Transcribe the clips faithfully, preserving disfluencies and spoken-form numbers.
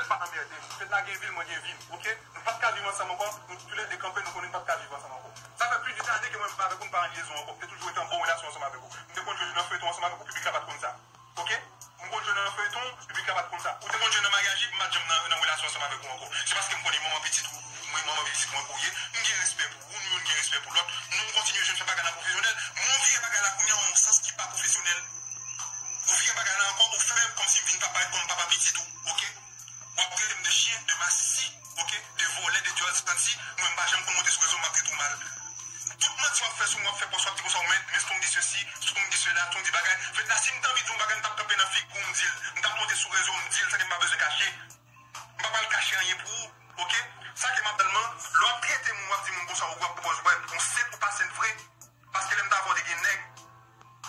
pa anmède. Fedna gen vi l, mwen gen vi m, oke? Nou pa t ka viv ansanm ankò, nou toulède kanpe, nou konnen nou pa t ka viv ansanm ankò. Sa fè plis de dis ane ke mwen menm avèk ou, m pa an lyezon ankò. M te toujou rete an bon relasyon ansanm avèk ou. M te konn jwe nan feyton ansanm avèk ou, piblik la pa t konn sa. Oke? M konn jwe nan feyton, piblik la pa t konn sa. Ou te konn jwe nan maryaj, m pa t janm nan, nan relasyon ansanm avèk ou ankò. Se paske m konnen manman pitit ou, mwen, manman pitit mwen ke w ye. M gen respè pou ou, nou youn gen respè pou lòt. Nou kontinye jwenn fè bagay la pwofesyonèl. Men w vire bagay la kounye a yon sans ki pa pwofesyonèl. Ou vire bagay la ankò, ou fè kòmsi m vin papa, kòm papa pitit ou, oke? W ap trete m de chyen, de masi, oke? De vòlè, de dyòl santi. Mwen, m pa janm konn monte sou rezo, m ap trete w mal. Tout manti w ap fè sou mwen, w ap fè pòs, w ap di konsa, w mèt, men Strong di sesi, Strong di sela, Strong di bagay. Fedna, si m t anvi di yon bagay, m t ap kanpe nan figi w, m di l. M t ap monte sou rezo, m di l, sa ke m pa bezwen kache. M pa pral kache anyen pou ou, oke? Sa ke m ap sèlman, lè w ap trete moun, w ap di moun konsa, ou ap pwopòze, w ap pran sèt ou pa sèt vre. Paske lè m t avè w, te gen nèg.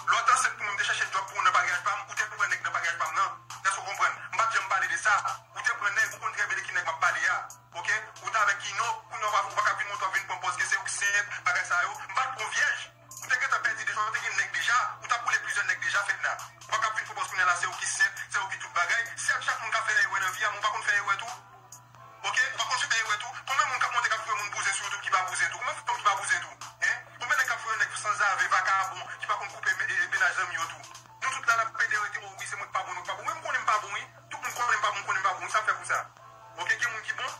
Lè w t ansent pou mwen, m te chèche djòb pou ou nan paryaj pa m, ou te pran nèg nan paryaj pa m nan. Èske w konprann? M pa t janm pale de sa. Ou te pran nèg, ou konn trè byen de ki nèg m ap pale a. Oke? Ou t avèk Ino, kounye a w pa, ou pa ka vin montre w ap vin pran pòz ke se ou ki sèt, bagay sa yo. M pa t pran vyèj. Ou te gentan pèdi deja, ou te gen nèg deja. Ou t ap boule plizyè nèg deja, Fedna. Ou pa ka vin pran pòz kounye a la, se ou ki sèt, se ou ki tout bagay. Sèt, chak moun ka fè erè nan vi a, men ou pa konn fè erè tou. Oke? Ou pa konn fè erè tou. Konbyen moun k ap monte k ap voye moun bouzen sou YouTube ki pa bouzen tou? Konbyen fanm ki pa bouzen tou? Hein? Konbyen nèg k ap voye nèg sanzave, vakabon, ki pa konn koupe me- e- mennaj zanmi yo tou? Nou tout la n ap pede rete, o wi, se mwen k pa bon, nou k pa bon. Wi, m konnen m pa bon, wi. Tout moun konnen m pa bon, m konnen m pa bon, wi. Sa m fè pou sa? Oke, gen moun ki bon?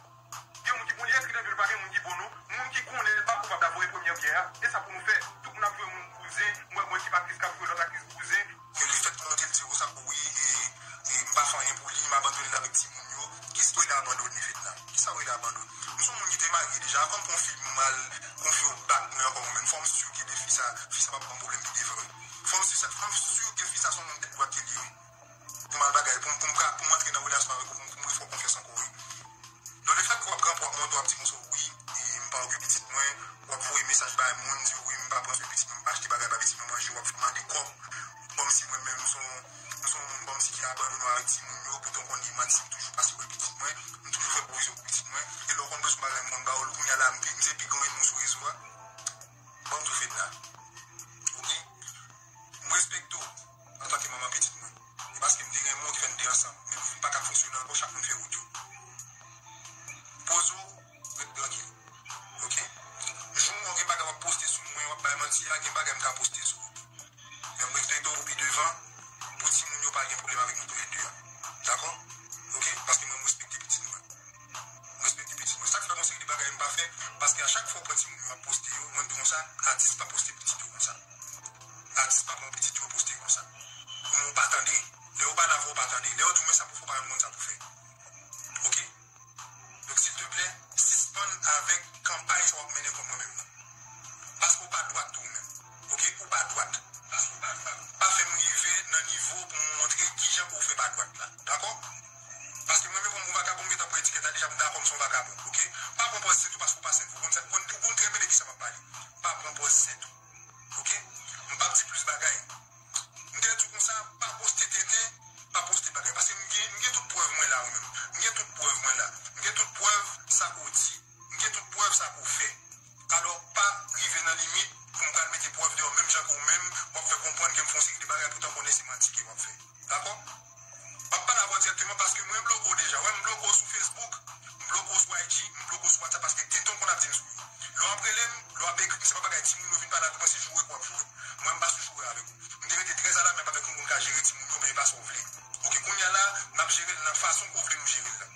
Gen moun ki bon, li ekri nan Bib, pa gen moun ki bon, non. Moun ki konnen l pa koupab la voye premyè pyè a. E sa pou nou fè. Tout moun ap voye moun bouzen, m wè, m wè ekip aktris k ap voye lòt aktris bouzen. Ke lefèt ke mwen te di konsa, wi, e, e m pa fè anyen pou li, m abandone l avèk timoun yo. Kisa w rele abandone, Fedna? Kisa w rele abandone? M se yon moun ki te marye deja. Avan m pran fi m, m al konfye w bak mwen ankò, mwen menm. Fò m si ke de fi sa, fi sa p ap ban m pwoblèm pi devan, wi. Fò m si, fò m si ke fi sa se yon moun tèt dwat ke li ye, wi. Pou m al bagay, pou m, pou m ka, pou m antre nan relasyon avèk ou, pou m, pou m refè w konfyans ankò, wi. Donk, lefèt ke w ap ranpò, w ap monte, w ap di konsa, wi, e, m pa okipe pitit mwen, w ap voye mesaj bay moun, di, wi, m pa pran swen pitit mwen, m pa achte bagay ba pitit mwen manje, w ap mande kòb, kòmsi mwen menm, m se yon, m se yon moun, kòmsi ki abandone w avèk timoun yo, poutan w konn li manti, m toujou pase wè pitit mwen, m toujou fè pwovizyon pou pitit mwen, e lè w konn bezwen bagay, m konn ba w l, kounye a la, m pi, m se pi gran moun sou rezo a. Ban m di w, Fedna. Oke? M respekte w antanke manman pitit mwen. E paske m te renmen w ki fè n te ansanm. Men nou vin pa ka fonksyone ankò, chak moun fè wout yo. Poze w, ret trankil. Oke? Jou w gen bagay w ap poste sou mwen, w ap bay manti a, gen bagay m ka poste sou ou. Men m respekte w pou pi devan, pou timoun yo pa gen pwoblèm avèk nou toulède a. Dakò? Oke? Paske mwen, m respekte pitit mwen. M respekte pitit mwen. Sa k fè gon seri de bagay m pa fè, paske a chak fwa w pran timoun yo ap poste yo, mwen di w konsa, atis pa poste pitit yo konsa. Atis pa pran pitit yo poste konsa. Ou pa tande. Lè yo pale avè w, ou pa tande. Lè yo di w men sa pou fè, ou pa menm konn sa pou fè. Oke? Donk, silteplè, sispann avèk kanpay sa w ap mennen kont mwen menm nan. Paske w pa dwat tou ou menm. Oke? Ou pa dwat. Paske w pa dwat. Pa fè m rive nan nivo pou m montre kijan ke w fè pa dwat la. Dakò? Paske mwen menm kòm yon vakabon, m gentan pran etikèt la deja, m dakò m se yon vakabon. Oke? Pa pran pòz sèt ou paske w pa sèt vre. Ou konn sa, ou konn, ou konn trè byen de kisa m ap pale. Pa pran pòz sèt ou. Oke? M p ap di plis bagay. M te di w konsa, pa poste tenten, pa poste bagay. Paske m gen, m gen tout prèv mwen la, ou menm. M gen tout prèv mwen la. M gen tout prèv sa ke w di. M gen tout prèv sa ke w fè. Alò, pa rive nan limit pou m pral mete prèv deyò menm jan ke w menm, w ap fè konprann ke m fè yon seri de bagay, poutan w konnen se manti ke w ap fè. Dakò? M ap pale avè w dirèkteman paske mwen bloke w deja. Wè, m bloke w sou Facebook, m bloke w sou I G, m bloke w sou WhatsApp paske tenten w konn ap di m sou yo. Lè w ap rele m, lè w ap ekri m, se pa bagay timoun yo vin pale avèk mwen, se joure ke w ap joure. Mwen, m pa sou joure avèk ou. M te rete trè alamyab avèk nou pou n ka jere timoun yo, men e pa sa w vle. Oke, kounye a la, n ap jere l nan fason ke w vle nou jere l la.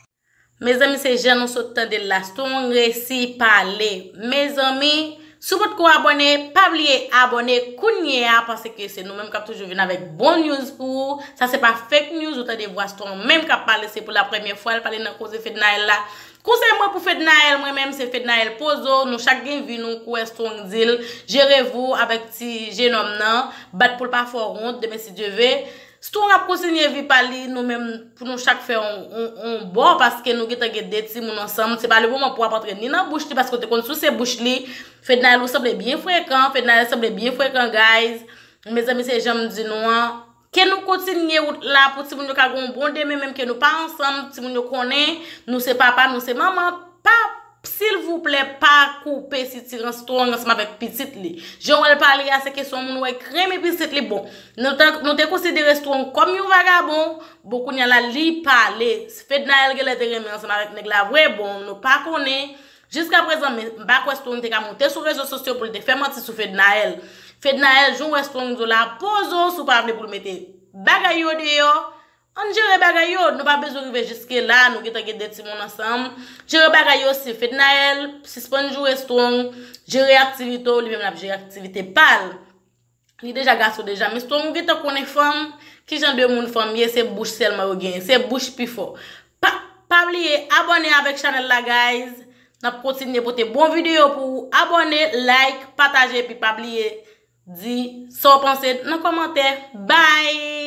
Mezanmi, se jan nou sot tande l la. Strong resi pale. Mezanmi, si w potko abòne, pa bliye abòne kounye a, paske se nou menm k ap toujou vin avèk bon news pou ou. Sa se pa fake news, ou tande vwa Strong menm k ap pale, se pou la premyè fwa l pale nan koze Fednaelle la. Konsèy mwen pou Fednaelle, mwen menm, se Fednaelle poze w, nou chak gen vi nou, kwè Strong di l, jere vou avèk ti jenòm nan, bat pou l pa fè w wont, demen si Dye ve. Strong ap kontinye vi pa li, nou menm, pou nou chak fè on, on, on bò, paske nou gentan gen de timoun ansanm. Se pa le moman pou w ap antre ni nan bouch li, paske w te konn souse bouch li. Fednaelle, ou sanble byen frekan, Fednaelle sanble byen frekan, guys. Mezanmi, se jan m di nou an. Ke nou kontinye wout la pou timoun yo ka gen yon bon demen, menm ke nou pa ansanm, timoun yo konnen nou se papa, nou se manman, pa Silvouplè, pa koupe sitiran Strong ansanm avèk pitit li. Jan w wè l pale a, se kesyon moun wè k renmen pitit li. Bon, nou te, nou te konsidere Strong kòm yon vagabon. Bon, kounye a la, li pale. Fednaelle genlè te renmen ansanm avèk nèg la vre. Bon, nou pa konnen. Jiskaprezan, men m pa kwè Strong te ka monte sou rezo sosyo pou l te fè manti sou Fednaelle. Fednaelle, jan w wè Strong di w la, poze w si w pa vle pou l mete bagay yo deyò. Ann jere bagay yo, nou pa bezwen rive jiske la, nou gentan gen de timoun ansanm. Jere bagay yo, si Fednaelle, sispann joure Strong, jere aktivite w, li menm l ap jere aktivite pa l. Li deja gason deja, men Strong ou gentan konnen fanm, ki jan de moun fanm ye, se bouch sèlman yo genyen, se bouch pi fò. Pa, pa bliye abòne avèk chanèl la, guys. N ap kontinye pote bon videyo pou ou. Abòne, like, pataje, epi pa bliye di sa w panse nan kòmantè. Bye!